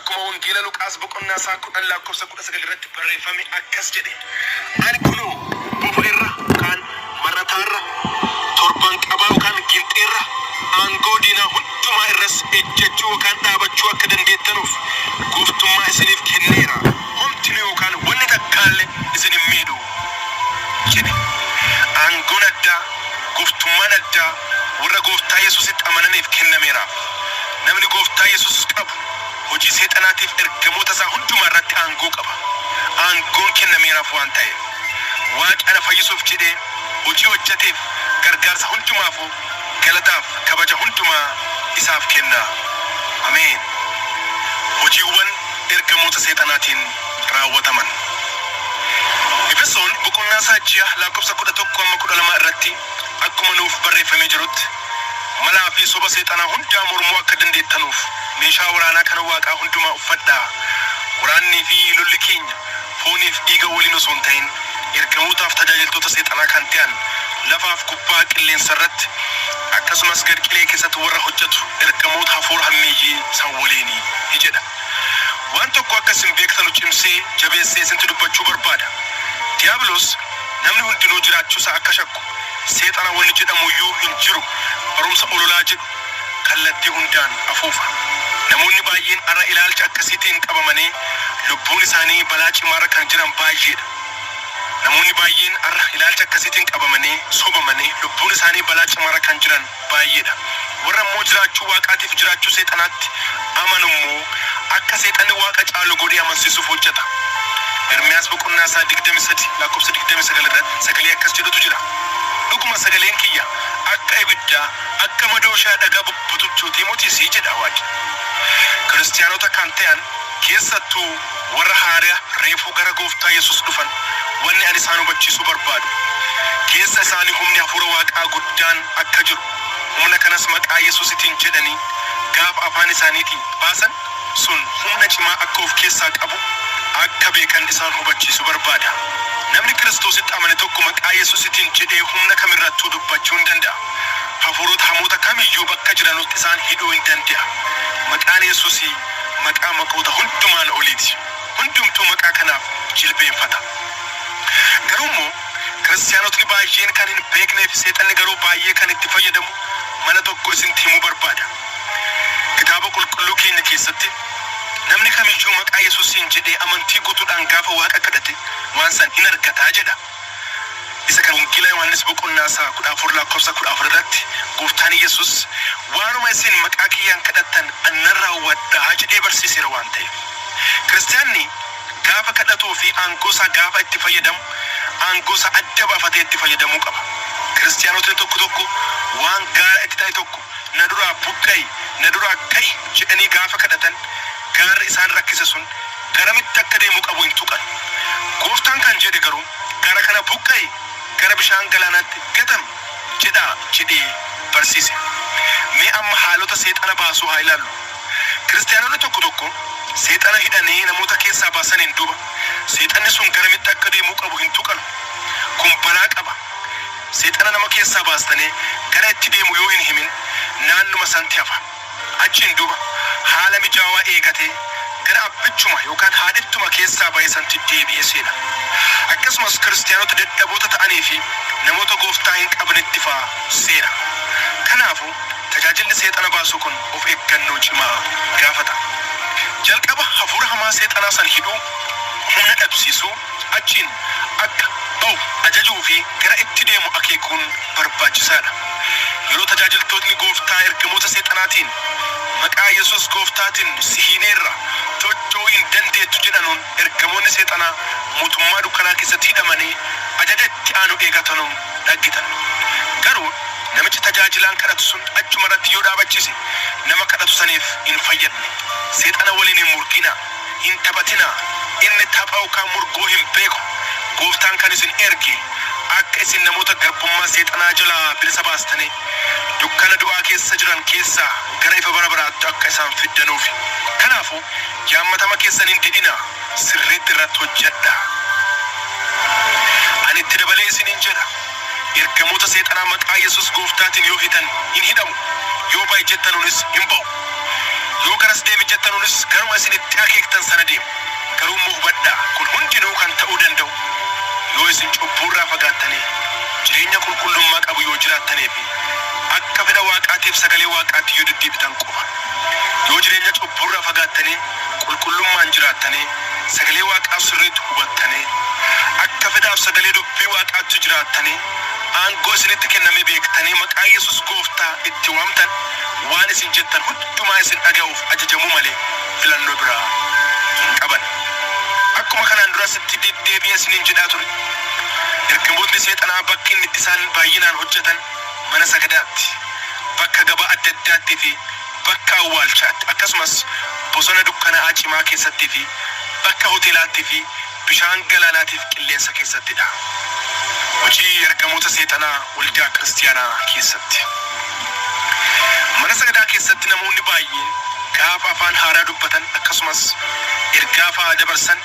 Akkuma Wangeela Luqaas boqonnaa isaa 10 lakkoofsa 19 irratti barreeffame akkas jedhe, Ani kunoo bofa irra yookaan mar'ataa irra, torbanqabaa yookaan ginxii irra, aangoo diinaa hundumaa irras ejjechuu yookaan dhaabachuu akka dandeettanuuf gooftummaa isiniif kenneera, homtinuu yookaan wanni takkaalle isin hin miidhu jedhe. Aangoon addaa, gooftummaan addaa warra Gooftaa Yesuusitti amananiif kennameeraaf. Namni Gooftaa Yesuus qabu hojii seexanaatiif ergamoota isaa hundumaa irratti aangoo qaba. Aangoon kennameeraaf waan ta'eef. Waaqi ana fayyisuuf jedhee hojii hojjateef gargaarsa hundumaafuu galataaf kabaja hundumaa isaaf kenna. Ameen. Hojiiwwan ergamoota seexanaatiin raawwataman. Efesoon boqonnaa isaa 6 lakkoofsa 11 amma 12 irratti akkuma nuuf barreeffamee jirutti, Malaa fi soba seexanaa hundaa mormuu akka dandeettanuuf meeshaa waraanaa kan Waaqaa hundumaa uffadhaa. Waraannii fi lolli keenya fooniif dhiiga waliin osoo hin ta'in, ergamootaaf tajaajiltoota seexanaa kan te'an lafaaf gubbaa qilleensarratti, akkasumas gad qilee keessatti warra hojjatu ergamoota hafuura hammeeyyii san waliini jedha. Waan tokko akka isin beektanu cimsee jabeessee isintti dubbachuu barbaada. Diyaabiloos namni hundinuu jiraachuusaa akka shakku, seexana wanni jedhamuyyuu hin jiru barumsa ololaa jedhu kallattii hundaan afuufa. Namoonni baay'een har'a ilaalcha akkasiitiin qabamanii lubbuun isaanii balaa cimaarra kan jiran baay'eedha. Namoonni baay'een har'a ilaalcha akkasiitiin qabamanii, sobamanii lubbuun isaanii balaa cimaarra kan jiran baay'eedha. Warra immoo jiraachuu Waaqaatiif jiraachuu seexanaatti amanu immoo akka seexanni Waaqa caalu godhee amansiisuuf hojjeta. Ermiyaas boqonnaa isaa 23 lakkoofsa 29 irratti sagalee akkas jedhutu jira. Dhuguma sagaleen kiyya akka ibiddaa, akka madooshaa dhagaa bubbutuchuutii motiisii jedha Waaqi. Kiristiyaanota kan te'an keessattuu warra haareya reefuu gara Gooftaa Yesuus dhufan wanni ani isaan hubachiisuu barbaadu, keessa isaanii humni Hafuura Waaqaa guddaan akka jiru, humna kanas maqaa Yesuusitiin jedhanii gaafa afaan isaaniitii baasan sun humna cimaa akka of keessaa qabu akka beekan isaan hubachiisuu barbaada. Namni Kiristoositti amane tokko maqaa Yesuusitiin jedhee humna kamirrattuu dubbachuu in danda'a. Hafuurota hamoota kamiyyuu bakka jiranutti isaan hidhuu in dande'a. Maqaan Yesuusii maqaa maqoota hundumaan oliiti. Hundumtuu maqaa kanaaf jilbeenfata. Garuu immoo Kiristiyaanotni baay'een kan hin beeknee fi seexanni garuu baay'ee kan itti fayyadamu mala tokko isintti himuu barbaada. Kitaaba Qulqulluu keenya keessatti namni kamiyyuu maqaa Yesuusiin jedhee amantii guutuudhaan gaafa Waaqa kadhate waan san hin argata jedha. Isa kana Wangeela Yohaannis boqonnaa isaa 14 lakkoofsa 14 irratti Gooftaan Yesuus waanuma isin maqaa kiyyaan kadhattan an nan raawwadha jedhee barsiiseera waan ta'eef. Kiristiyaanni gaafa kadhatuu fi aangoo isaa gaafa itti fayyadamu aangoo isaa adda baafatee itti fayyadamuu qaba. Kiristiyaanotni tokko tokko waan gaara itti ta'e tokko na duraa buqqa'i, na duraa ka'i jedhanii gaafa kadhatan gaarri isaan rakkise sun garamitti akka deemuu qabu hin tuqan. Gooftaan kan jedhe garuu gaara kana buqqa'i, gara bishaan galaanaatti gatam jedhaa jedhee barsiise. Mee amma haalota seexana baasuu haa ilaallu. Kiristiyaanonni tokko tokko seexana hidhanii namoota keessaa baasaniin duuba seexanni sun garamitti akka deemuu qabu hin tuqanu. Kun balaa qaba. Seexana nama keessaa baastanii gara itti deemu yoo hin himin naannuma santi hafa. Achiin duuba haala mijaawaa eegatee gara abbichuma yookaan haadhittuma keessaa ba'e santi deebi'ee seena. Akkasumas Kiristiyaanota dadhaboota ta'anii fi namoota Gooftaa hin qabnetti faa seena. Kanaafuu tajaajilli seexana baasuu kun of eeggannoo cimaa gaafata. Jalqaba hafuura hamaa seexanaa san hidhuu, humna dhabsiisuu, achiin akka ba'u ajajuu fi gara itti deemu akeekuun barbaachisaa dha. Yeroo tajaajiltootni Gooftaa ergamoota seexanaatiin maqaa Yesuus Gooftaatiin si hiineerra, socho'uu hin dandeettu jedhanuun ergamoonni seexanaa mootummaa dukkanaa keessatti hidhamanii ajaja itti aanu eegatanuun dhaggitan. Garuu namichi tajaajilaan kadhatu sun achuma irratti yoo dhaabachiise nama kadhatu saniif hin fayyadne. Seexana waliin hin murginaa, hin taphatinaa, inni tapha yookaan murgoo hin beeku. Gooftaan kan isin erge akka isin namoota garbummaa seexanaa jalaa bilisa baastanii dukkana du'aa keessa jiran keessaa gara ifa bara baraatti akka isaan fiddanuufi. Kanaafuu yaammatama keessan hin didinaa, sirriitti irratti hojjedhaa. Ani itti dabalee isiniin jedha, ergamoota seexanaa maqaa Yesuus Gooftaatiin yoo hitan hin hidhamu, yoo ba'i jettanuunis hin ba'u. Yoo garas deemi jettanuunis garuma isin itti akeektan sana deemu. Garuu immoo hubadhaa, kun hundinuu kan ta'uu danda'u yoo isin cubbuurraa fagaattanii jireenya qulqullummaa qabu yoo jiraattanii fi akka fedha Waaqaatiif sagalee Waaqaatti yoo deddeebitan qofa. Yoo jireenya cubbuurraa fagaattanii qulqullummaan jiraattanii sagalee Waaqaa sirriitti hubattanii akka fedhaaf sagalee dubbii Waaqaatti jiraattanii aangoo isinitti kenname beektanii maqaa Yesus Gooftaa itti waamtan waan isin jettan hundumaa isin dhaga'uuf ajajamuu malee filannoo biraa hin qaban. Akkuma kanaan duras itti deddeebi'ee isiniin jedhaa ture, ergamootni seexanaa bakki inni itti isaan baay'inaan hojjetan mana sagadaatti, bakka gabaa adda addaattii fi bakka awwaalchaatti, akkasumas bosona dukkanaa'aa cimaa keessattii fi bakka hoteelaattii fi bishaan galaanaatiif qilleensa keessatti dha. Hojii ergamoota seexanaa waldaa kiristiyaanaa keessatti. Mana sagadaa keessatti namoonni baay'een gaafa afaan haaraa dubbatan akkasumas ergaa fa'aa dabarsan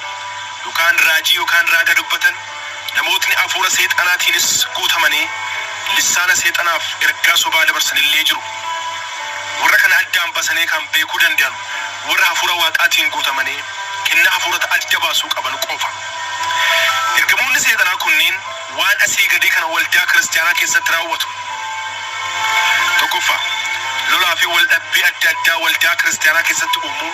yookaan raajii yookaan raaga dubbatan namootni hafuura seexanaatiinis guutamanii lissaana seexanaaf ergaa sobaa dabarsan illee jiru. Warra kana addaan basanii kan beekuu danda'an warra hafuura Waaqaatiin guutamanii kennaa hafuurota adda baasuu qaban qofa. Ergamoonni seexanaa kunniin waan asii gadii kana waldaa kiristiyaanaa keessatti raawwatu. Tokkoffaa, lolaa fi wal dhabbii adda addaa waldaa kiristiyaanaa keessatti uumuu,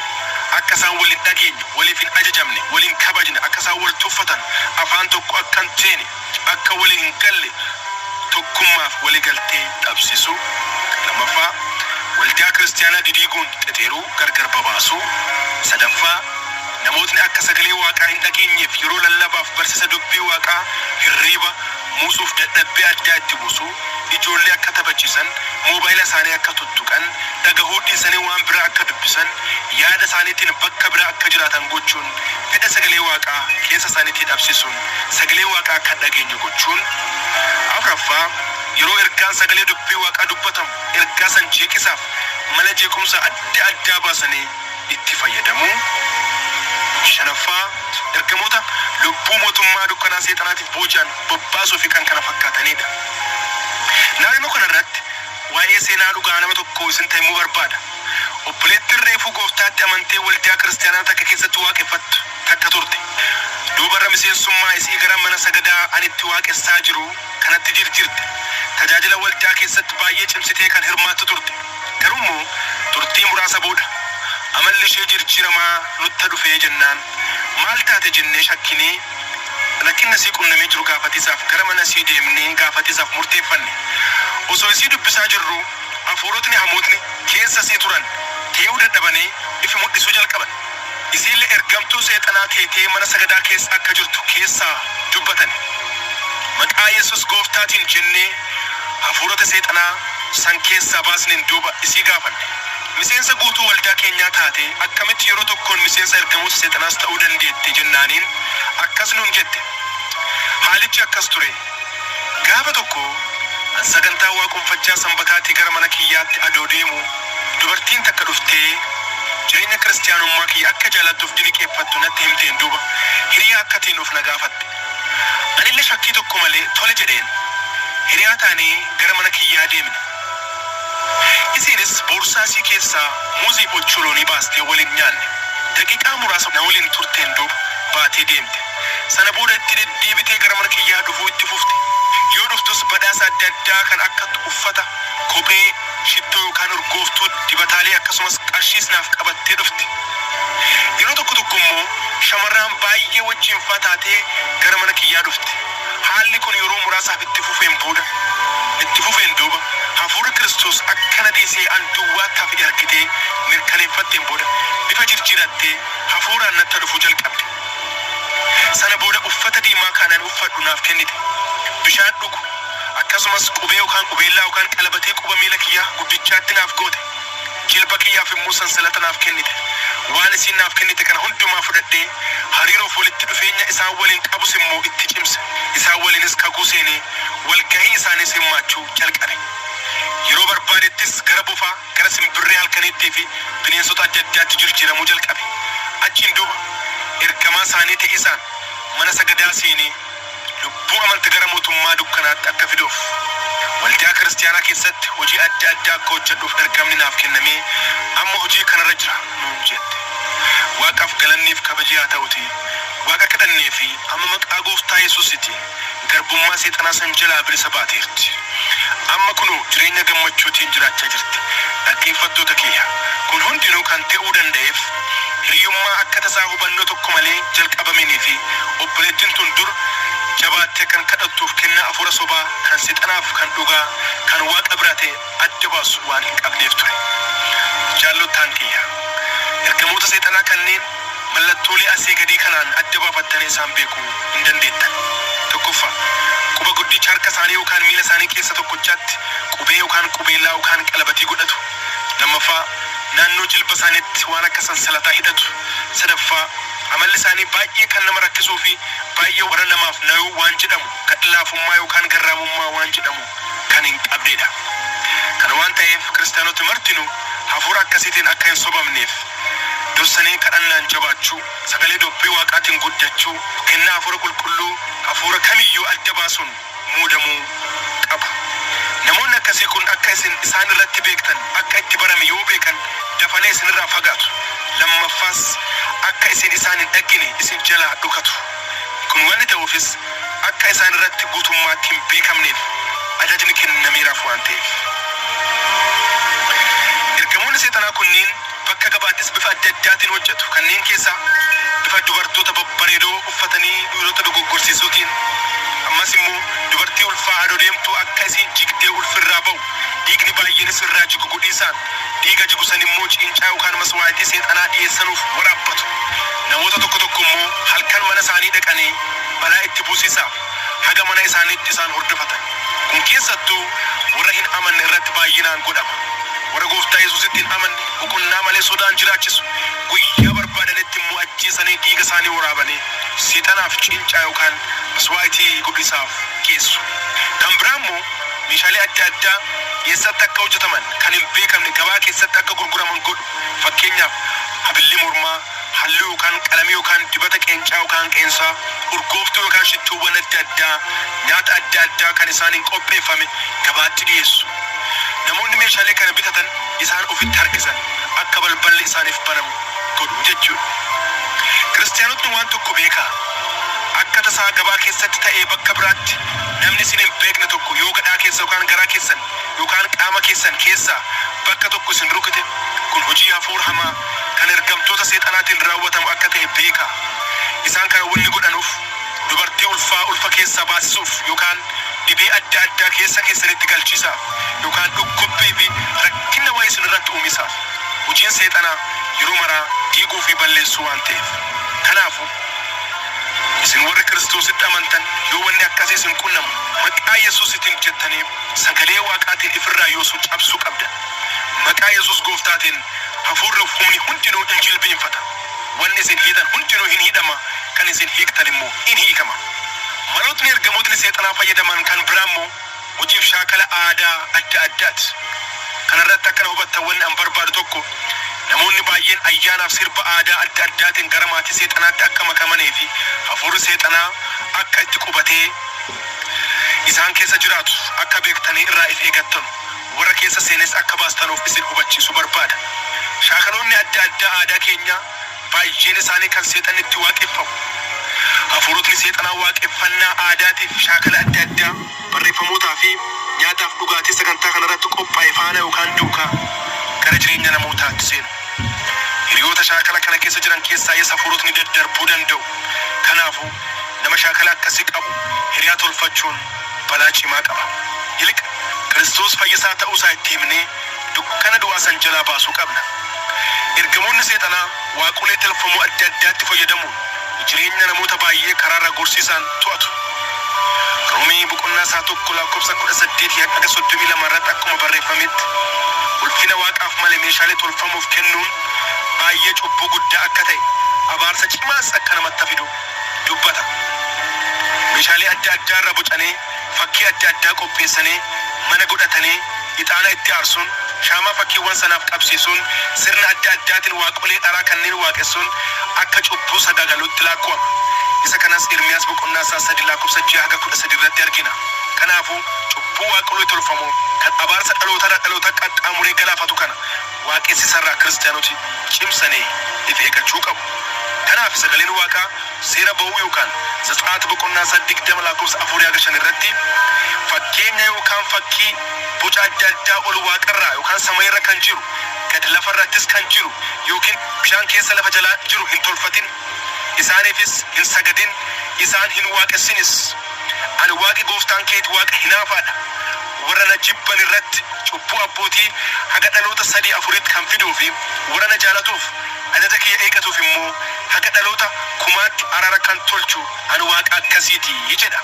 akka isaan wal hin dhageenye, waliif hin ajajamne, wal hin kabajne, akka isaan wal tuffatan, afaan tokko akka hin teene, akka walii hin galle, tokkummaaf wali galtee dhabsisuu. Lammaffaa, waldaa kiristiyaanaa didiiguun xexeeruu, gargar babaasuu. Sadaffaa, namootni akka sagalee Waaqaa hin dhageenyeef yeroo lallabaaf barsisa dubbii Waaqaa hirriiba muusuuf dadhabbii addaa itti buusuu, ijoollee akka taphachiisan, moobaayila isaanii akka tuttuqan, dhagahuu dhiisanii waan biraa akka dubbisan, yaada isaaniitiin bakka biraa akka jiraatan gochuun fedha sagalee Waaqaa keessa isaaniitii dhabsiisuun sagalee Waaqaa akka hin dhageenye gochuun. Afraffaa, yeroo ergaan sagalee dubbii Waaqaa dubbatamu ergaa san jeeqisaaf mala jeequmsaa adda addaa baasanii itti fayyadamuu. Shanaffaa, ergamoota lubbuu mootummaa dukkanaa seexanaatiif booji'an bobbaasuu fi kan kana fakkaatanidha. Naannoo kana irratti waa'ee seenaa dhugaa nama tokkoo isinta himuu barbaada. Obboleettiin reefuu Gooftaatti amantee waldaa kiristiyaanaa takka keessatti waaqeffattu takka turte. Duubarra miseensummaa isii gara mana sagadaa ani itti waaqessaa jiru kanatti jirjirte. Tajaajila waldaa keessatti baay'ee cimsitee kan hirmaattu turte. Garuu immoo turtii muraasa booda amalli ishee jirjiramaa nutta dhufee jennaan maal taate jennee shakkinee rakkinna isii qunnamee jiru gaafatiisaaf gara mana isii deemnee gaafatiisaaf murteeffanne. Osoo isii dubbisaa jirruu hafuurotni hamootni keessa isii turan tee'uu dadhabanee ifi mudhisuu jalqaban. Isiille ergamtuu seexanaa teetee mana sagadaa keessa akka jirtu keessaa dubbatane. Maqaa Yesuus Gooftaatiin jennee hafuurota seexanaa san keessaa baasneen duuba isii gaafanne. Miseensa guutuu waldaa keenyaa taatee akkamitti yeroo tokkoon miseensa ergamoota seexanaas ta'uu dandeette jennaaniin akkas nuun jette. Haalichi akkas ture. Gaafa tokko an sagantaa waaqonfachaa Sanbataatii gara mana kiyyaatti adoo deemuu dubartiin takka dhuftee jireenya kiristiyaanummaa kiyya akka jaalattuuf diniqeeffattu natti himteen duuba hiriyaa akka teenuuf na gaafatte. Anille shakkii tokko malee tole jedheen. Hiriyaa taanee gara mana kiyyaa deemne. Isiinis boorsaa isii keessaa muuzii fi ocholoonii baastee waliin nyaanne. Daqiiqaa muraasa na waliin turteen duuba baatee deemte. Sana booda itti deddeebitee gara mana kiyyaa dhufuu itti fufte. Yoo dhuftus badhaasa adda addaa kan akka uffata, kophee, shittoo yookaan urgooftuu, dibataalee akkasumas qarshiis naaf qabattee dhufti. Yeroo tokko tokko immoo shamarraan baay'ee wajjiinfaa taatee gara mana kiyyaa dhufti. Haalli kun yeroo muraasaaf itti fufeen booda itti fufeen duuba hafuurri Kiristoos akka na dhiisee an duwwaatti hafe argitee mirkaneeffatteen booda bifa jirjiirattee hafuuraan natta dhufuu jalqabde. Sana booda uffata diimaa kan ani uffadhu naaf kennite. Bishaan dhugu, akkasumas qubee yookaan qubeellaa yookaan qalabatee quba miila kiyyaa guddichaatti naaf goote. Jilba kiyyaaf immoo sansalata naaf kennite. Waan isiin naaf kennite kana hundumaa fudhadhee hariiroof walitti dhufeenya isaan waliin qabus immoo itti cimse. Isaan waliinis kakuu seenee wal gahii isaaniis hirmaachuu jalqabe. Yeroo barbaadettis gara bofaa, gara simbirree halkaniittii fi bineensota adda addaatti jirjiiramuu jalqabe. Achiin duuba ergamaa isaanii ta'isaan mana sagadaa seenee lubbuu amante gara mootummaa dukkanaatti akka fiduuf Waldaa kiristiyaanaa keessatti hojii adda addaa akka hojjedhuuf ergamni naaf kennamee amma hojii kanarra jira nuun jette. Waaqaaf galanniif kabajii haa ta'utii Waaqa kadhannee fi amma maqaa Gooftaa Yesuusitiin garbummaa seexanaa san jalaa bilisa baateerti. Amma kunoo jireenya gammachuutiin jiraachaa jirti. Dhaggeeffattoota kiyya, kun hundinuu kan te'uu danda'eef hiriyummaa akka tasaa hubannoo tokko malee jalqabameenii fi obboleettiin tun dur jabaattee kan kadhattuuf kennaa hafuura sobaa kan seexanaaf kan dhugaa kan Waaqa biraa ta'e adda baasu waan hin qabneef ture. Jaallottaan kiyya, ergamoota seexanaa kanneen mallattoolee asii gadii kanaan adda baafattanii isaan beekuu in dandeettan. Tokkoffaa, quba guddicha harka isaanii yookaan miila isaanii keessa tokkochaatti qubee yookaan qubeellaa yookaan qalabatii godhatu. Lammaffaa, naannoo jilba isaaniitti waan akka sansalataa hidhatu. Sadaffaa, amalli isaanii baay'ee kan nama rakkisuu fi baay'ee warra namaaf nayuu waan jedhamu, gadhlaafummaa yookaan garraamummaa waan jedhamu kan hin qabneedha. Kana waan ta'eef kiristaanoti martinuu hafuura akkasiitiin akka hin sobamneef dursanii kadhannaan jabaachuu, sagalee dubbii Waaqaatiin guddachuu, kennaa hafuura qulqulluu hafuura kamiyyuu adda baasuun muudamuu qabu. Namoonni akkasii kun akka isin isaan irratti beektan akka itti barame yoo beekan dafanii isin irraa fagaatu. Lammaffaas akka isin isaan hin dhaggine isin jalaa dhokatu. Kun wanni ta'uufis akka isaan irratti guutummaatti hin beekamneef ajajni kennameeraaf waan ta'eef. Ergamoonni seexanaa kunniin bakka gabaattis bifa adda addaatiin hojjetu. Kanneen keessaa bifa dubartoota babbareedoo uffatanii dhiirota dogoggorsiisuutiin, ammas immoo dubartii ulfaa adoo deemtuu akka isiin jigdee ulfi irraa ba'u, dhiigni baay'eenis irraa jigu godhiisaan, dhiiga jigu san immoo ciincaa yookaan maswaa'itii seexanaa dhi'eessanuuf waraabbatu. Namoota tokko tokko immoo halkan mana isaanii dhaqanii balaa itti buusiisaaf haga mana isaaniitti isaan hordofatan. Kun keessattuu warra hin amanne irratti baay'inaan godhama. Warra Gooftaa Yesuusitti hin amanne boqonnaa malee sodaan jiraachisu. Guyyaa barbaadanitti immoo ajjeesanii dhiiga isaanii waraabanii seexanaaf ciincaa yookaan maswaa'itii godhiisaaf geessu. Kan biraa immoo meeshaalee adda addaa eessatti akka hojjetaman kan hin beekamne gabaa keessatti akka gurguraman godhu. Fakkeenyaaf habilii mormaa, halluu yookaan qalamii yookaan dibata qeencaa yookaan qeensaa, urgooftuu yookaan shittuuwwan adda addaa, nyaata adda addaa kan isaaniin qopheeffame gabaatti dhiyeessu. Namoonni meeshaalee kana bitatan isaan ofitti harkisan akka balballi isaaniif banamu godhu jechuudha. Kiristiyaanotni waan tokko beekaa. Akka tasaa gabaa keessatti ta'ee bakka biraatti namni isin hin beekne tokko yoo gadhaa keessa yookaan garaa keessan yookaan qaama keessan keessaa bakka tokko isin rukute, kun hojii hafuura hamaa kan ergamtoota seexanaatiin raawwatamu akka ta'e beekaa. Isaan kana wanni godhanuuf dubartii ulfaa ulfa keessaa baasisuuf yookaan dhibee adda addaa keessa keessanitti galchiisaaf yookaan dhukkubbii fi rakkinna wayii isin irratti uumisaaf. Hojiin seexanaa yeroo maraa diiguu fi balleessuu waan ta'eef. Kanaafuu isin warri Kiristoositti amantan yoo wanni akkasii isin qunnamu maqaa Yesuusitiin jettanii sagalee Waaqaatiin ifirraa yoosuu cabsuu qabdan. Maqaa Yesuus Gooftaatiin hafuurri fi humni hundinuu in jilbiinfata. Wanni isin hiitan hundinuu hin hidhama, kan isin hiiktan immoo in hiikama. Malootni ergamootni seexanaa fayyadaman kan biraa immoo hojiif shaakala aadaa adda addaati. Kana irratti akka na hubattan wanni an barbaadu tokko, namoonni baay'een ayyaanaaf sirba aadaa adda addaatiin gara maatii seexanaatti akka makamanii fi hafuurri seexanaa akka itti qubatee isaan keessa jiraatu akka beektanii irraa if eegattanu, warra keessa seenes akka baastanuuf isin hubachiisuu barbaada. Shaakaloonni adda addaa aadaa keenyaa baay'een isaanii kan seexanni itti waaqeffamu. Hafuurotni seexanaa waaqeffannaa aadaatiif shaakala adda addaa, barreeffamootaa fi nyaataaf dhugaatii sagantaa kana irratti qophaa'e faana yookaan duukaa gara jireenya namootaatti seenu. Hiriyoota shaakala kana keessa jiran keessaayis hafuurotni daddarbuu danda'u. Kanaafuu, nama shaakala akkasii qabu hiriyaa tolfachuun balaa cimaa qaba. Iliq, Kiristoos fayyisaa ta'uu isaa itti himnee dukkana du'aa san jalaa baasuu qabna. Ergamoonni seexanaa waaqolee tolfamoo adda addaatti fayyadamuun jireenya namoota baay'ee karaarraa gorsiisaan to'atu. Roomee boqonnaa isaa 1 lakkoofsa 18 haga 32 irratti akkuma barreeffametti, ulfina Waaqaaf male meeshaalee tolfamoof kennuun baay'ee cubbuu guddaa akka ta'e, abaarsa cimaas akka namatta fidu dubbata. Meeshaalee adda addaa irraa bocanee, fakkii adda addaa qopheessanee, mana godhatanee ixaana itti aarsuun, shaamaa fakkiiwwan sanaaf qabsiisuun, sirna adda addaatiin waaqolee dharaa kanneen waaqessuun akka cubbuu sagaagaluutti laakkuwama. Isa kanas Ermiyaas boqonnaa isaa 3 laakkofsa 6 haga 13 irratti argina. Kanaafuu cubbuu. Cubbuu waaqolii tolfamoo kan abaarsa dhalootarraa dhaloota qaxxaamuree galaafatu kana waaqessisarraa kiristiyaanoti cimsanii if eeggachuu qabu. Kanaaf sagaleen Waaqaa seera ba'uu yookaan Zatsaat boqonnaa isaa 20 lakkoofsa 4 haga 5 irratti fakkeenya yookaan fakkii boca adda addaa ol waaqarraa yookaan samayirra kan jiru, gad lafarrattis kan jiru yookiin bishaan keessa lafa jalaa jiru hin tolfatin, isaaniifis hin sagadin, isaan hin waaqessinis. Ani Waaqi gooftaan keeti Waaqa hinaafaadha. Warra na jibban irratti cubbuu abbootii haga dhaloota sadii afuriitti kan fiduu fi warra na jaalatuuf ajaja kiyya eegatuuf immoo haga dhaloota kumaatti araara kan tolchu ani Waaqa akkasiiti jedha.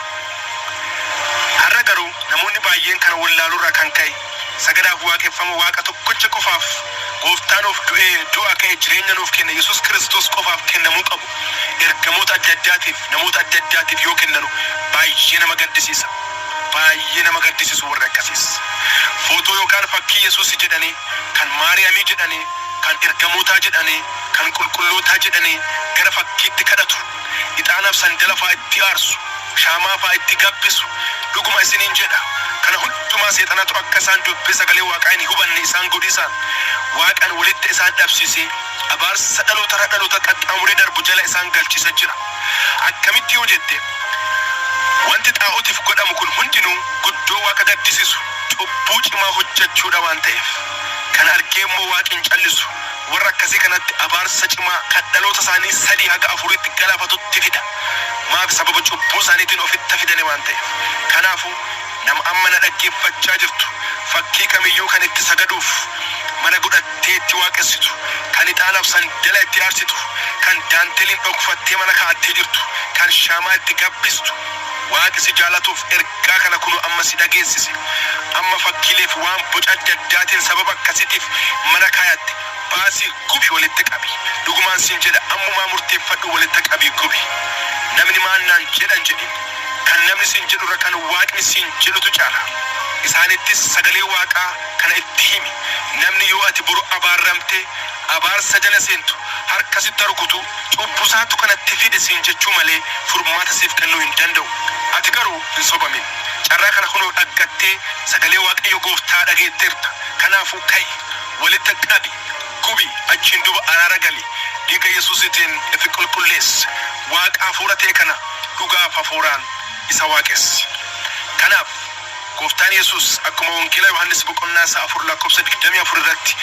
Har'a garuu namoonni baay'een kana wallaaluurraa kan ka'e sagadaaf waaqeffama Waaqa tokkocha qofaaf Gooftaa nuuf du'ee du'aa ka'e jireenya nuuf kenne Yesuus Kiristoos qofaaf kennamuu qabu ergamoota adda addaatiif namoota adda addaatiif yoo kennanu baay'ee nama gaddisiisa. Baay'ee nama gaddisiisu warri akkasiis. Footoo yookaan fakkii Yesuusi jedhanii, kan Maariyaamii jedhanii, kan ergamootaa jedhanii, kan qulqullootaa jedhanii gara fakkiitti kadhatu. Ixaanaaf sandala fa'aa itti aarsu, shaamaa fa'aa itti gabbisu. Dhuguma isiniin jedha, kana hundumaa seexanatu akka isaan dubbii sagalee Waaqaa hin hubanne isaan godhiisaan Waaqaan walitti isaan dhabsiisee abaarsa dhalootarra dhaloota qaxxaamuree darbu jala isaan galchisa jira. Akkamitti yoo jette, wanti xaa'otiif godhamu kun hundinuu guddoo Waaqa gaddisisu cubbuu cimaa hojjechuudha waan ta'eef. Kana argee immoo Waaqi hin callisu. Warra akkasii kanatti abaarsa cimaa kan dhaloota isaanii sadii haga afuriitti galaafatutti fida. Maaf sababa cubbuu isaaniitiin ofitta fidani waan ta'eef. Kanaafuu nama amma na dhaggeeffachaa jirtu fakkii kamiyyuu kan itti sagaduuf mana godhattee itti waaqessitu, kan ixaanaaf sandala itti aarsitu, kan daanteliin dhokfattee mana kaa'attee jirtu, kan shaamaa itti gabbistu, Waaqi si jaalatuuf ergaa kana kunoo amma si dhageessise. Amma fakkiileef waan boca adda addaatiin sababa akkasiitiif mana kaayatte baasii gubi walitti qabi. Dhugumaan siin jedha ammumaa murteeffadhu walitta qabii gubi. Namni maan naan jedha hin jedhin. Kan namni siin jedhurra kan Waaqni siin jedhutu caala. Isaanittis sagalee Waaqaa kana itti himi. Namni yoo ati boru abaarramtee abaarsa jala seentu harka sitta rukutu cubbusaatu kanatti fide siin jechuu malee furmaata siif kennuu hin danda'u. Ati garuu hin sobamin. Carraa kana kunoo dhaggattee sagalee Waaqayyo gooftaa dhageetteerta. Kanaafuu ka'i, walitta qabi, gubi, achiin duuba araara gali, dhiiga Yesuusitiin ifi qulqulleessi. Waaqa hafuura ta'e kana dhugaaf hafuuraan isa waaqessi. Kanaaf Gooftaan Yesuus akkuma Wangeela Yohaannis boqonnaa isaa 4 lakkoofsa 24 irratti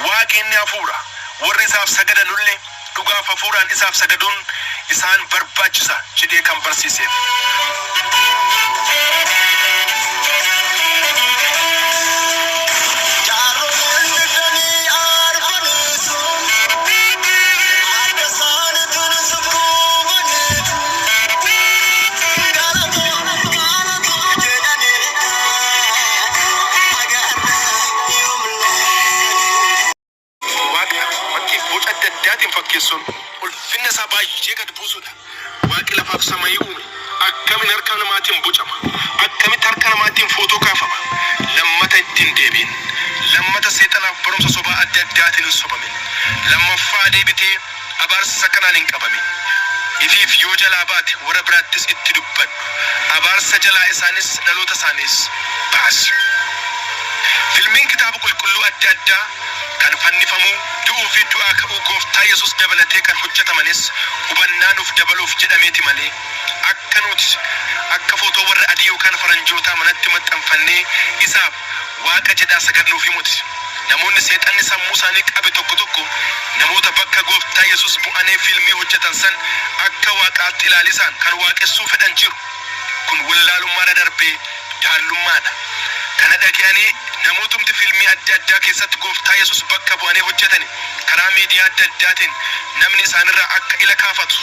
Waaqi inni hafuura, warri isaaf sagadanulle dhugaaf hafuuraan isaaf sagaduun isaan barbaachisa jedhee kan barsiiseef. Jaarroleen didanii arbaniitu, harka isaaniitiin sukkuumaniitu, galatoo galatoo jedhanii haga har'aa yoom lakkisanii. Waaqa fakkiif boca adda addaatiin fakkeessuun ulfinna isaa baay'ee gad buusuudha. Waaqi lafaaf samayii uume akkamiin harka namaatiin bocama? Akkamitti harka namaatiin footoo kaafama? Lammata itti hin deebi'in. Lammata seexanaaf barumsa sobaa adda addaatiin hin sobamin. Lammaffaa deebitee abaarsa kanaan hin qabamin. Ifiif yoo jalaa baate warra biraattis itti dubbadhu. Abaarsa jalaa isaanis dhaloota isaaniis baasi. Filmiin Kitaaba Qulqulluu adda addaa kan fannifamuu, du'uu fi du'aa ka'uu Gooftaa Yesuus dabalatee kan hojjetamanis hubannaa nuuf dabaluuf jedhameeti malee akka nuti akka footoo warra adii yookaan faranjootaa manatti maxxanfannee isaaf Waaqa jedhaa sagadnuufii moti. Namoonni seexanni sammuu isaanii qabe tokko tokko namoota bakka Gooftaa Yesuus bu'anee fiilmii hojjetan san akka Waaqaatti ilaalisaan kan waaqessuu fedhan jiru. Kun wallaalummaarra darbee daallummaadha. Kana dhage'anii namootumti fiilmii adda addaa keessatti Gooftaa Yesuus bakka bu'anii hojjetani karaa miidiyaa adda addaatiin namni isaanirraa akka ila kaafatu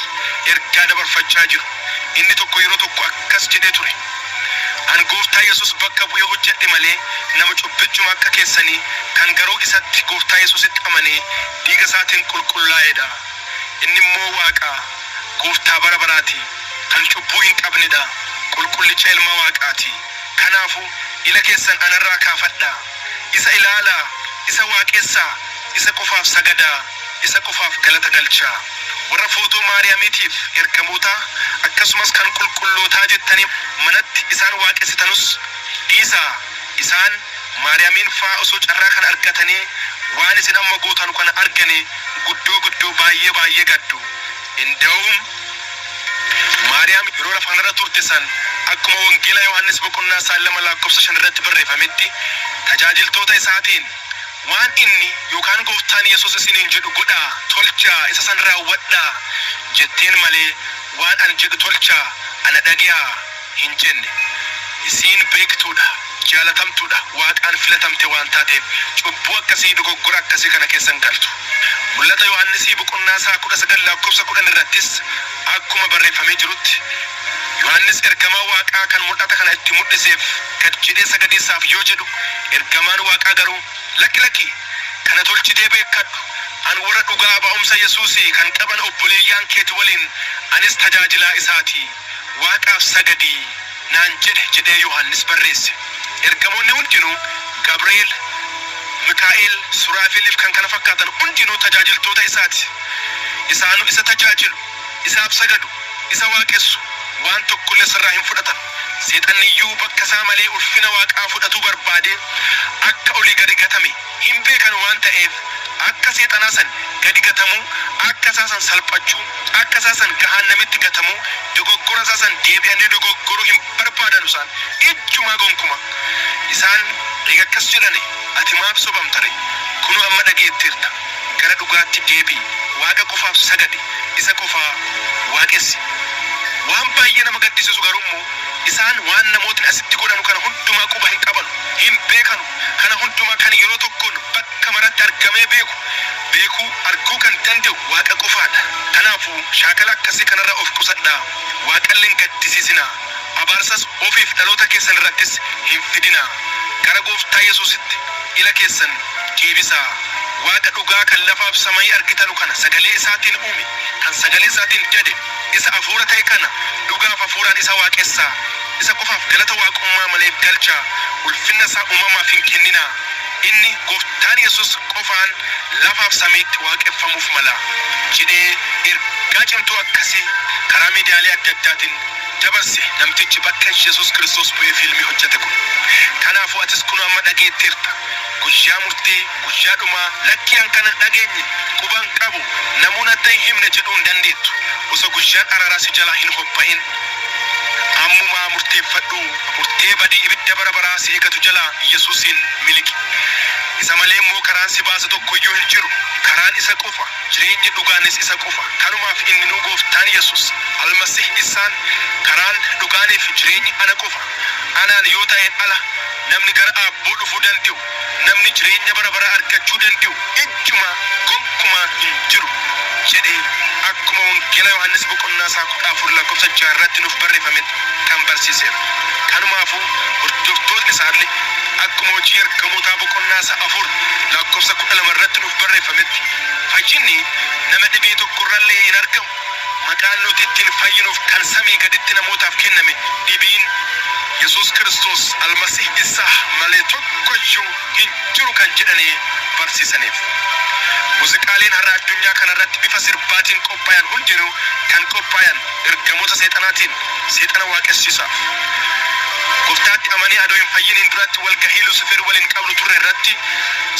ergaa dabarfachaa jiru. Inni tokko yeroo tokko akkas jedhee ture. An Gooftaa Yesuus bakka bu'ee hojjedhe malee nama cubbichuma akka keessanii kan garuu isatti, Gooftaa Yesuusitti, amanee dhiiga isaatiin qulqullaa'eedha. Inni immoo Waaqa, Gooftaa bara baraati, kan cubbuu hin qabnedha, qulqullicha ilma Waaqaati. Kanaafuu ila keessan anarraa kaafadhaa. Isa ilaalaa, isa waaqessaa, isa qofaaf sagadaa, isa qofaaf galata galchaa. Warra footoo Maariyaamiitiif, ergamootaa, akkasumas kan qulqullootaa jettanii manatti isaan waaqessitanus Dhiisaa isaan Maariyaamiin faa osoo carraa kana argatanii waan isin amma gootanu kana arganii guddoo guddoo baay'ee baay'ee gaddu. Inda'uum Maariyaam yeroo lafa kanarra turte san akkuma Wangeela Yohaannis boqonnaa isaa 2 laakkofsa 5 irratti barreeffametti tajaajiltoota isaatiin waan inni yookaan Gooftaan Yesuus isiniin jedhu godhaa, tolchaa, isa san raawwadhaa jetteen malee waan an jedhu tolchaa, ana dhage'aa hin jenne. Isiin beektuudha, jaalatamtuudha, Waaqaan filatamte waan taateef cubbuu akkasii, dogoggora akkasii kana keessa hin galtu. Mul'ata Yohaannisii boqonnaa isaa 19 laakkofsa 10 irrattis akkuma barreeffamee jirutti Yohaannis ergamaa Waaqaa kan mul'ata kana itti mudhiseef gad jedhee sagadiisaaf yoo jedhu, ergamaan Waaqaa garuu, Lakki, lakki! Kana tolchitee beekkadhu, an worra dhugaa ba'umsa Yesuusii kan qaban obboleeyyaan keeti woliin anis tajaajilaa isaa ti, Waaqaaf sagadi! naan jedhe jedhee Yohaannis barreesse. Ergamoonni hundinuu, Gabri'eel, Mikaa'el, Suraafeliif kan kana fakkaatan hundinuu tajaajiltoota isaati. Isaanu isa tajaajilu, isaaf sagadu, isa waaqessu, waan tokkolle isarraa hin fudhatan. Seexanniyyuu bakka isaa malee ulfina Waaqaa fudhatuu barbaadee akka olii gadi gatame hin beekanu waan ta'eef akka seexanaa san gadi gatamuu, akka isaa san salphachuu, akka isaa san gahaannamitti gatamuu, dogoggora isaa san deebi'anii dogoggoruu hin barbaadanu isaan. Ijjumaa gonkumaa. Isaan eega akkas jedhane ati maaf sobamta ree? Kunoo amma dhageetteerta. Gara dhugaatti deebi'i. Waaqa qofaaf sagadi. Isa qofaa waaqessi. Waan baay'ee nama gaddisiisu garuu immoo isaan waan namootni asitti godhanu kana hundumaa quba hin qabanu, hin beekanu. Kana hundumaa kan yeroo tokkoon bakka maratti argamee beeku, beekuu, arguu kan danda'u Waaqa qofaa dha. Kanaafuu shaakala akkasii kanarraa of qusadhaa, Waaqallee hin gaddisiisinaa, abaarsas ofiif dhaloota keessan irrattis hin fidinaa. Gara Gooftaa Yesuusitti ila keessan deebisaa. Waaqa dhugaa kan lafaaf samayii argitanu kana sagalee isaatiin uume, kan sagalee isaatiin dade, isa hafuura ta'e kana dhugaaf hafuuraan isa waaqessaa. Isa qofaaf galata waaqummaa maleef galchaa, ulfinna isaa uumamaaf hin kenninaa. Inni, Gooftaan Yesus qofaan lafaaf samiitti waaqeffamuuf mala jedhee ergaa cimtuu akkasii karaa miidiyaalee adda addaatiin dabarse namtichi bakka Yesus Kiristoos bu'ee fiilmii hojjate kun. Kanaafuu atis kunoo amma dhageetteerta. Guyyaa murtee, guyyaa dhumaa, lakkii an kana hin dhageenye, quba hin qabu, namuu natti hin himne jedhuu hin dandeettu. Osoo guyyaan araaraa si jalaa hin hobba'in ammumaa murteeffadhu. Murtee badii ibidda bara baraa si eegatu jalaa Yesuusiin miliqi. Isa malee immoo karaan si baasu tokkoyyuu hin jiru. Karaan isa qofa, jireenyi dhugaanis isa qofa. Kanumaaf inninuu Gooftaan Yesuus, Almasih Issaan, Karaan, dhugaaniif jireenyi ana qofa. Anaan yoo ta'een ala namni gara Aabboo dhufuu dande'u, namni jireenya bara baraa argachuu dande'u ijjumaa, gonkumaa hin jiru jedhee akkuma Wangeela Yohaannis boqonnaa isaa 14 lakkoofsa 6 irratti nuuf barreeffametti kan barsiiseera. Kanumaafuu hordoftootni isaalle akkuma Hojii Ergamootaa boqonnaa isaa 4 lakkoofsa 12 irratti nuuf barreeffametti fayyinni nama dhibee tokko irrallee hin argamu. Maqaan nuti ittiin fayyinuuf kan samii gaditti namootaaf kenname dhibiin Yesuus Kiristoos Almasih Issaah malee tokkoyyuu hin jiru kan jedhanii barsiisaniif. Muziqaaleen har'a addunyaa kana irratti bifa sirbaatiin qophaayan hundinuu kan qophaayan ergamoota seexanaatiin seexana waaqessiisaaf. Goftaatti amanee adoo hin fayyiniin duratti walgahii Lusifer waliin qabnu turre irratti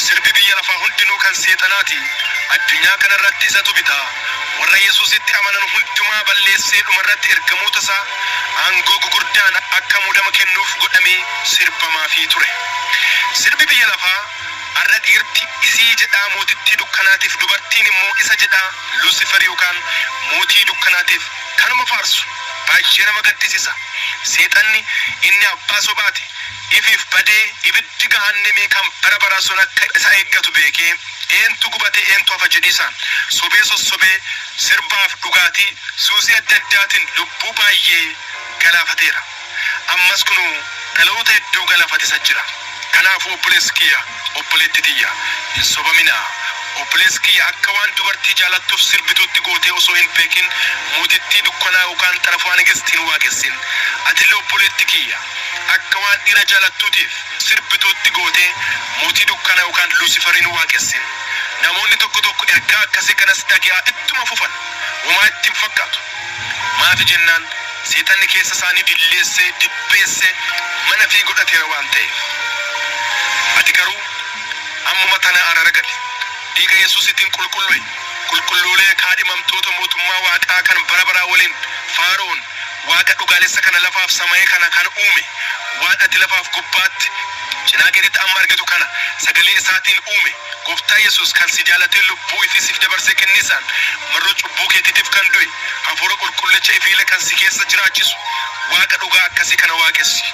sirbi biyya lafaa hundinuu kan seexanaati, addunyaa kana irratti isatu bita, warra Yesuusitti amanan hundumaa balleessee dhumarratti ergamoota isaa aangoo gugurdaan akka muudama kennuuf godhamee sirbamaafii ture. Sirbi biyya lafaa arra dhiirti isii jedhaa mootittii dukkanaatiif dubartiin immoo isa jedhaa Lusifer yookaan mootii dukkanaatiif kanuma faarsu. Baay'ee nama gaddisisa. Seexanni inni abbaa sobaati. Ifiif badee ibiddi gahaannemii kan bara baraa sun akka isa eeggatu beekee eentu gubatee eentu hafa jedhiisaan sobee sossobee sirbaaf dhugaatii suusii adda addaatiin lubbuu baayyee galaafateera. Ammas kunuu dhaloota hedduu galaafatisa jira. Kanaafuu obboleessi kiyya, obboleetti tiyya hin sobaminaa. Obboleessi kiyya akka waan dubartii jaalattuuf sirbituutti gootee osoo hin beekin mootittii dukkanaa yookaan Xarafwaa Nigist hin waaqessin. Atillee obboleetti kiyya akka waan dhiira jaalattuutiif sirbituutti gootee mootii dukkanaa yookaan Luusifer hin waaqessin. Namoonni tokko tokko ergaa akkasii kanas dhage'aa ittuma fufan. Womaa itti hin fakkaatu. Maafi jennaan Seexanni keessa isaanii dilleessee, dibbeessee mana fi godhateera waan ta'eef. Ati garuu ammuma tana araara gali. Dhiiga Yesuusitiin qulqullu'i. Qulqulluulee kaadhimamtoota mootummaa Waaqaa kan bara baraa waliin faaroon Waaqa dhugaalessa kana lafaaf samayee kana kan uume, waan ati lafaaf gubbaatti cinaa keetitti amma argitu kana sagalee isaatiin uume, Gooftaa Yesuus kan si jaalatee lubbuu ifii siif dabarsee kenniisaan marroo cubbuu keetiitiif kan du'e, Hafuura Qulqullicha ifiile kan si keessa jiraachisu Waaqa dhugaa akkasii kana waaqessi.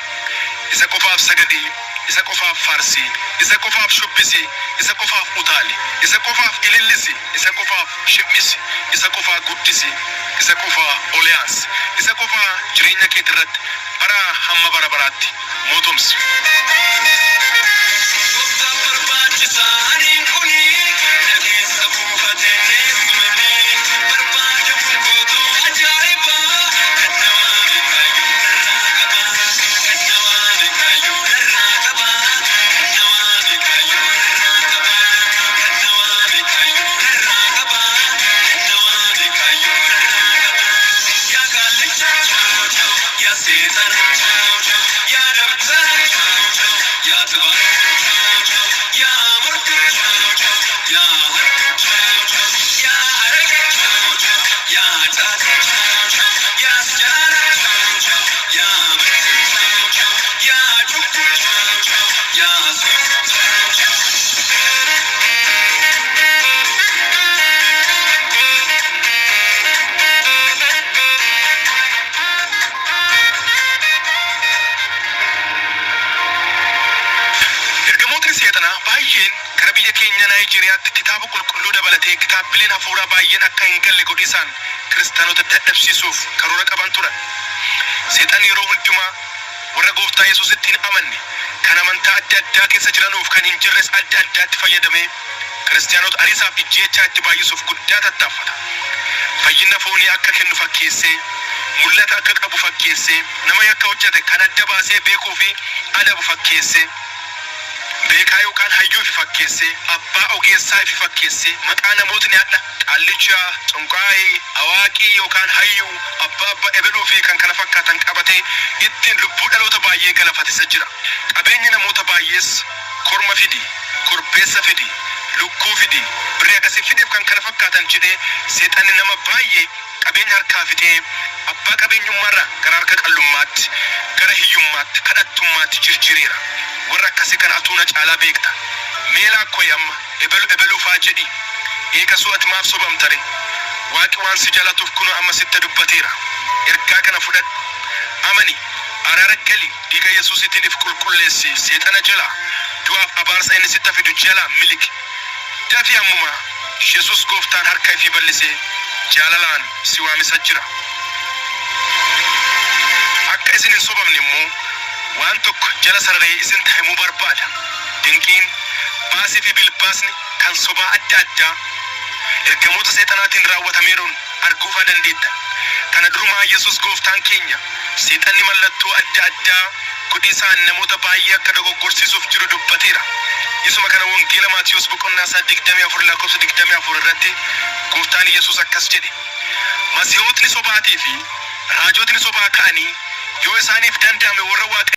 Isa qofaaf sagadi, isa qofaaf faarsi, isa qofaaf shubbisi, isa qofaaf utaali, isa qofaaf ilillisi, isa qofaaf shim'isi, isa qofaa guddisi, isa qofaa oliyaansi, isa qofaa jireenya keetirratti bara hamma bara baraatti mootomsi. Gooftaan barbaachisaa aniin kuni na keessa buufatee teessumani barbaadamuun kootu ajaa'iba kan na waame kaayyoo narraa qaba kan na waame kaayyoo narraa qaba kan na waame kaayyoo narraa qaba kan na waame kaayyoo narraa qaba kan na waame kaayyoo narraa qaba yaa kaallicha yaa seexana yaa dabtara yaa xibaa yaa morka yaa harka yaa araga yaa caata yaa sijaara yaa matti yaa cubbu yaa suuta. Ergamootni seexanaa baay'een gara biyya keenya Naayijeeriyaatti kitaaba qulqulluu dabalatee kitaabbileen hafuuraa baay'een akka hin galle godhiisaan kiristaanota dadhabsiisuuf karoora qaban turan. Seexanni yeroo hundumaa warra Gooftaa Yesuusitti hin amanne, kan amantaa adda addaa keessa jiranuuf kan hin jirres adda addaatti fayyadamee kiristaanota ariisaaf ijjeechaa itti baay'isuuf guddaa tattaaffata. Fayyina foonii akka kennu fakkeessee, mul'ata akka qabu fakkeessee, nama yakka hojjete kan adda baasee beekuu fi adabu fakkeessee, beekaa yookaan hayyuu ifi fakkeessee, abbaa ogeessaa ifi fakkeessee, maqaa namootni hadha qaallicha, xonqaayii, awaaqii yookaan hayyuu, abbaa abba ebeluu fi kan kana fakkaatan qabatee ittiin lubbuu dhaloota baay'ee galafatisa jira. Qabeenyi namoota baay'ees korma fidi, korbeessa fidi, lukkuu fidi, birrii akkasii fidiif kan kana fakkaatan jedhee seexanni nama baay'ee qabeenya harkaa fixee abbaa qabeenyummaarraa gara harka qallummaatti, gara hiyyummaatti, kadhattummaatti jirjireera. Warra akkasii kana atuu na caalaa beekta. Mee laakkoyi amma ebelu ebeluufaa jedhi. Eegasuu ati maaf sobamtare? Waaqi waan si jaalatuuf kunoo amma sitti dubbateera. Ergaa kana fudhadhu. Amani, araara gali, dhiiga Yesuusitiin if qulqulleessi, seexana jalaa, du'aaf abaarsa inni sitta fidu jalaa miliqi. Dafii ammuma Yesuus Gooftaan harka ifii bal'isee jaalalaan si waamisa jira. Akka isin hin sobamne immoo waan tokko jala sararee isin himuu barbaada. Dinqiin, baasii fi bilbaasni kan sobaa adda addaa ergamoota seexanaatiin raawwatameeruun arguufaa dandeettan. Kana durumaa Yesuus Gooftaan keenya seexanni mallattoo adda addaa godhiisaan namoota baay'ee akka dogoggorsiisuuf jiru dubbateera. Isuma kana Wangeela Maatiyos boqonnaa isaa 24 lakkoofsa 24 irratti Gooftaan Yesuus akkas jedhe. Masiihotni sobaatii fi raajotni sobaa ka'anii yoo isaaniif danda'ame warra Waaqa